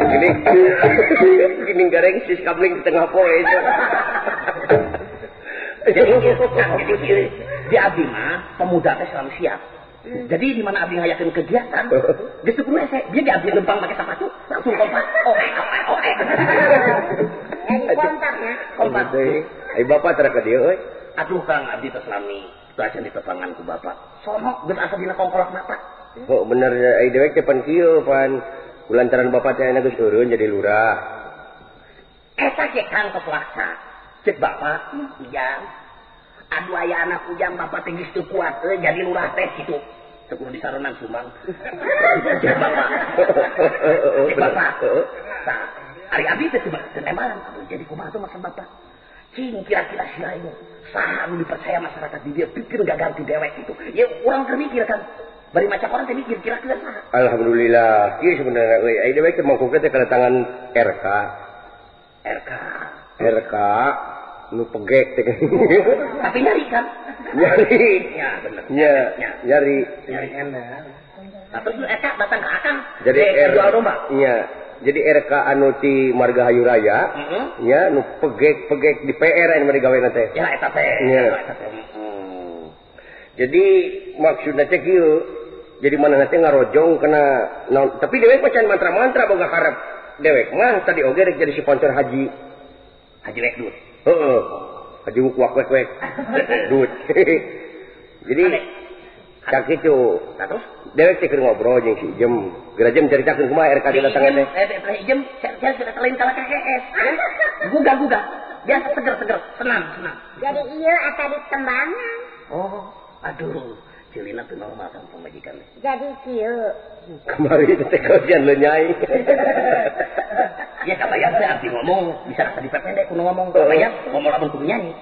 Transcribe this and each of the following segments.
Gini, gini gareng sis kamling di tengah poe. Jadi di abdi mah pemuda teh selalu siap. Jadi di mana abdi ngayakeun kegiatan, geus teu kudu hese, dia di abdi lempang make sepatu, langsung kompak. Oe oe oe. Jadi kontaknya, kompak. Ai bapak tara ka dieu euy. Aduh Kang abdi teh salami, teu acan ditepangan ku bapak. Sono geus asa dina kongkolak mata. Oh bener ai dewek teh pan kieu pan kulantaran bapak teh geus eureun jadi lurah. Eta ge Kang kepelaksa. Cek bapak, ujang. Aduh aya anak ujang bapak teh geus teu kuat euy jadi lurah teh kitu. Teu kudu disaronan sumbang. Cek bapak. Cek bapak. Tah, ari abdi teh teu tembalan. Jadi kumaha tuh maksud bapak? Cing kira-kira si lain saha nu dipercaya masyarakat di dia pikir gak ganti dewek itu. Ya urang keur mikir kan. Bari maca koran teh mikir kira-kira saha. Alhamdulillah, kieu sebenarnya euy ai dewek teh mangkukna teh kedatangan RK. RK. RK nu pegek teh. Tapi nyari kan? Nyari. Ya bener. Nya, nyari. Nyari enak. Nah, terus RK datang ke akang. Jadi jual domba. Iya. Jadi RK anu ti Margahayu Raya, nya nu pegek-pegek di PR anu digawena teh. Ya eta teh. Nya. Jadi maksudna teh kieu. Jadi mana teh ngarojong kena naon, tapi dewek mah can mantra-mantra boga karep. Dewek mah tadi oge rek jadi sponsor haji. Haji wek dut. Heeh. Haji wek wek wek. Dut. Jadi tak kitu. Nah terus dewek teh keur ngobrol jeung si Ijem. Geura jem caritakeun kumaha RK datangan teh. Teh Ijem saya lain kalah KKS. Gugah-gugah. Biasa seger-seger, senang-senang. Jadi ieu asa ditembangan. Oh, aduh. Cilina teu normal kan pamajikan teh. Jadi kieu. Kamari teh kajian lenyai. Ya kabayang teh abdi ngomong bisa rasa dipependek kudu ngomong kabayang ngomong lamun kudu nyanyi.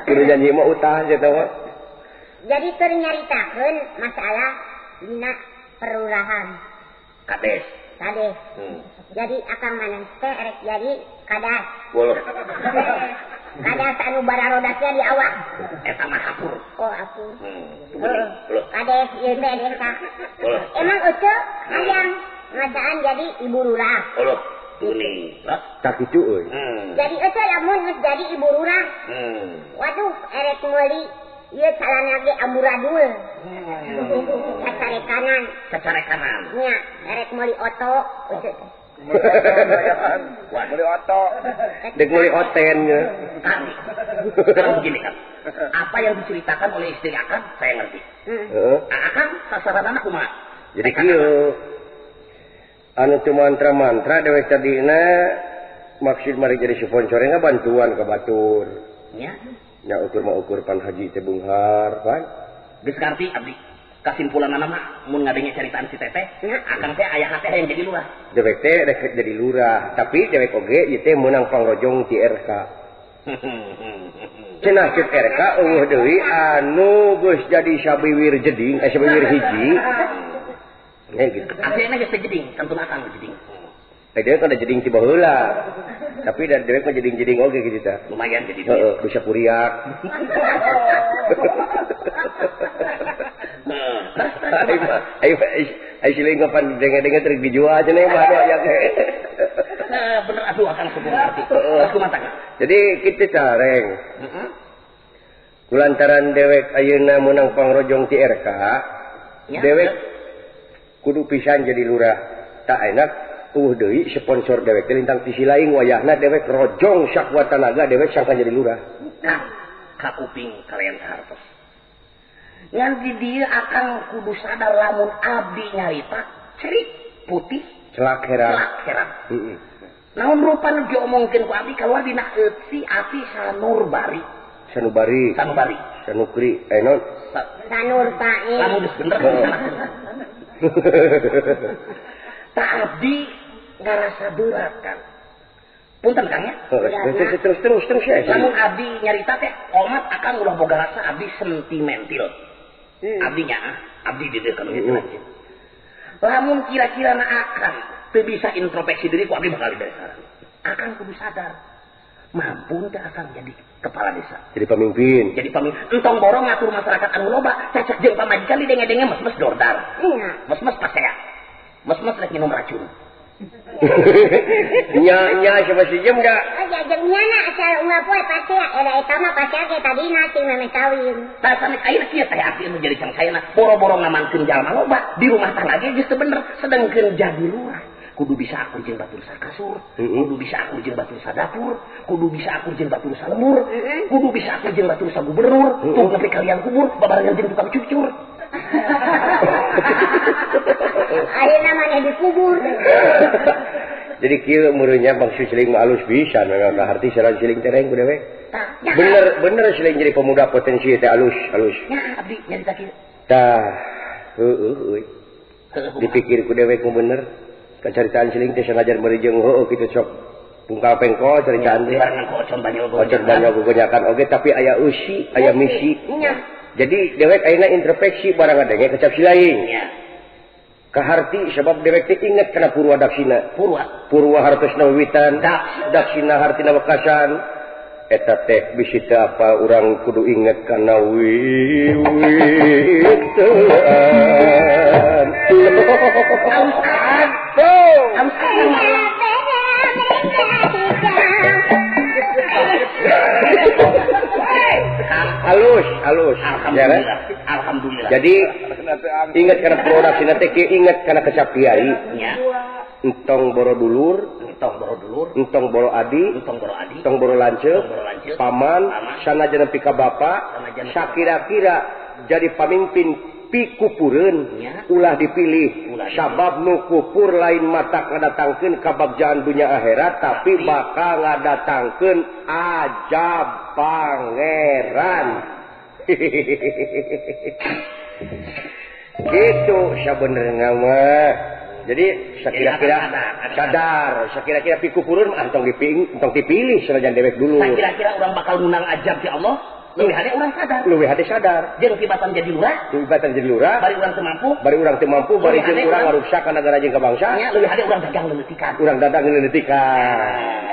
Kudu nyanyi mah utah sia mah. Jadi keur nyaritakeun masalah dina perurahan. Kades. Kades. Jadi akang maneh teh rek jadi kadas. Boloh. Kadas anu bararodasnya di awak. Eta mah apur. Oh, apur. Kades ieu teh desa. Emang euceu hayang ngadaan jadi ibu lurah. Boloh. Tuning. Tak kitu euy. Jadi euceu lamun geus jadi ibu lurah. Waduh, erek meuli ieu calana ge amburadul. Cacarekanan. Cacarekanan. Nya, erek meuli oto. Meuli oto. Dek meuli oten nya. Sekarang begini kan. Apa yang diceritakan oleh istri Akang, saya ngerti. Heeh. Akang sasaranana kumaha? Jadi kieu. Anu teu mantra-mantra dewek tadina maksud mari jadi sponsorna bantuan ka batur. Nya. Nya ukur mah ukur pan haji teh beunghar pan. Geus ngarti abdi. Kasimpulanna mah mun ngadenge caritaan si teteh, akang teh aya hate hayang jadi lurah. Dewek teh rek jadi lurah, tapi dewek oge ieu teh meunang pangrojong ti RK. Cenah ceuk RK eueuh deui anu geus jadi sabiwir jeding, sabiwir hiji. Nya gitu. Aslinya geus jeding, kantun akang jeding. Dewek kan jeding ti baheula. Tapi da dewek mah jeding-jeding oge kitu tah. Lumayan jadi. Heeh, bisa kuriak. Ayo ayo siling kapan denge-denge terus dijual cenah mah aya ge. Nah, bener atuh akang kudu ngarti. Terus kumaha? Jadi kitu careng. Heeh. Kulantaran dewek ayeuna meunang pangrojong ti RK, dewek kudu pisan jadi lurah. Tak enak eueuh deui sponsor dewek teh lintang ti si lain wayahna dewek rojong sakuat tanaga dewek sangka jadi lurah. Nah, kakuping kalian hartos. Ngan di dieu akang kudu sadar lamun abdi nyarita cerik putih celak herang. Celak herang. Heeh. Naon rupa nu diomongkeun ku abdi kaluar dina si api sanurbari. Sanubari. Sanubari. Sanukri eh non. Sanurpae. Lamun geus bener. Tak abdi ngarasa berat kan. Punten Kang ya. Terus terus terus ya. Lamun abdi nyarita teh omat akang ulah boga rasa abdi sentimental. Abdinya abdi di dieu kalau gitu. Lamun kira-kira na akang teu bisa introspeksi diri ku abdi bakal dibere saran. Akang kudu sadar. Mampu teu akang jadi kepala desa. Jadi pemimpin. Jadi pemimpin. Entong borong ngatur masyarakat anu loba, cacak jeung pamajikan di denge-denge mes-mes dordar. Iya. Mes-mes pasea. Mes-mes rek minum racun. Nya nya siapa si jem enggak? Oh ya jeung nyana asal unggal poe pasea era eta mah pasea ge tadina cing memeh kawin. Tah sanes ayeuna kieu teh abdi nu jadi cangsaena boro-boro ngamankeun jalma loba di rumah tangga ge geus teu bener sedengkeun jadi lurah. Kudu bisa akur jeung batur sakasur, kudu bisa akur jeung batur sadapur, kudu bisa akur jeung batur salembur, kudu bisa akur jeung batur sagubernur, tong nepi kalian kubur babarengan jeung tukang cucur. Ayeuna maneh dikubur. Jadi kieu meureunnya bangsu siling mah alus pisan memang ka harti sareng siling tereng ku dewek. Bener bener siling jadi pemuda potensi teh alus alus. Nya abdi nyarita kieu. Tah heueuh euy. Dipikir ku dewek mu bener. Kacaritaan siling teh sanajan meuri jeung heueuh kitu sok pungkal pengkol caritaan teh. Barengan ku ocon banyol Ocon banyol gogonyakan oge tapi aya eusi, aya misi. Jadi dewek ayeuna introspeksi barang ngadenge kecap silaing. Nya. Kaharti sebab dewek teh inget kana purwa daksina. Purwa. Purwa hartosna wiwitan, daksina hartina wekasan. Eta teh bisi teu apa urang kudu inget kana wiwitan. Halus, halus. Alhamdulillah. Alhamdulillah. Jadi ingat karena purwa daksina teh ingat karena kecap kiai. Nya. Entong boro dulur, entong boro dulur, entong boro adi, entong boro adi, entong boro lanceuk, paman, sanajan nepi ka bapa, sakira-kira jadi pamimpin pikupureun, ulah dipilih. Sabab nu kupur lain mata ngadatangkeun kabagjaan dunya akhirat, tapi bakal ngadatangkeun ajab pangeran. Gitu sabenerna mah. Jadi sakira-kira sadar, sakira-kira pikupurun mah entong dipilih sanajan dewek dulu. Sakira-kira urang bakal menang ajab ti Allah, leuwih hade urang sadar. Leuwih hade sadar. Jeung tibatan jadi lurah, tibatan jadi lurah, bari urang teu mampu, bari urang teu mampu, bari jeung urang ngaruksak ka nagara jeung ka bangsa. Nya leuwih hade urang dagang leuletikan. Urang dagang leuletikan.